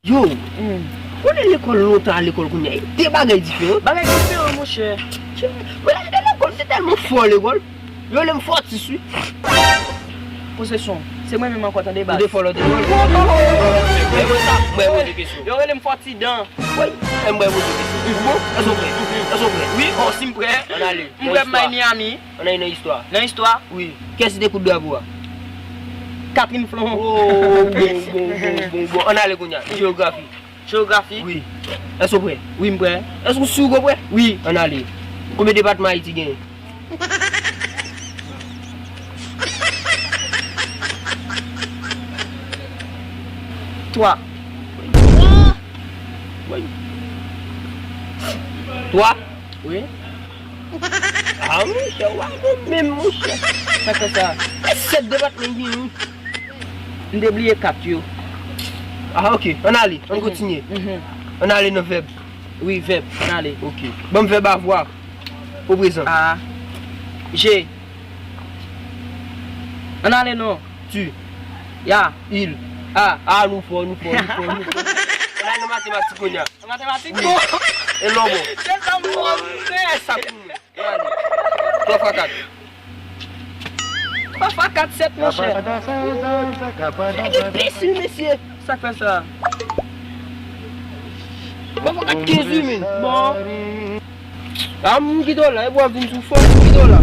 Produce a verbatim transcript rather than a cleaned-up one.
Yo, konnen lekòl lontan a lekòl kounye a, de bagay diferan. Bagay diferan, monchè. Mwen al de lekòl, m te tèlman fò lekòl. Yo rele m Fòtis, wi. Posesyon, se mwen menm ankò, tande baz. Ou te fò lòt lekòl? Mwen, mwen, mwen, mwen poze kesyon. Yo rele m Fòtidan. Wi, e mwen poze kesyon. Ou bon? Èske w prè? Èske w prè? Wi, o, si m prè. Ann ale. M prè, m bay Miami. Ann ale nan istwa. Nan istwa? Wi. Kiyès ki te koud drapo a? Catherine Flon. Oh, bon, bon, bon, bon, bon. Ann ale kounye a. Jewografi. Jewografi? Wi. Èske w prè? Wi, m prè. Èske w si w prè? Wi. Ann ale. Konbyen depatman Ayiti genyen? Twa. Wi. Twa? Wi. Ah, monchè, w a bon menm, monchè. Sa k fè sa? E sèt depatman ki gen, wi. M te bliye kat yo. Ah, ok. Ann ale, ann kontinye. Ann ale nan vèb. Wi, vèb. Ann ale. Ok. Ban m vèb avoir. Au présent. A. Je. Ann ale non. Tu. Ya. Il. A. A, nou fò, nou fò, nou fò, nou fò. Ann ale nan matematik kounye a. Matematik bon. E lò bon. Se sa m konn fè. Sa pou mwen. Ann ale. Twa fwa kat. Twa fwa kat, sèt, monchè. Nèg enbesil, mesye. Sa k fè sa? Twa fwa kat, kenz, wi, men. Bon. A, m kite w la, epi w ap vin sou fò, m kite w la.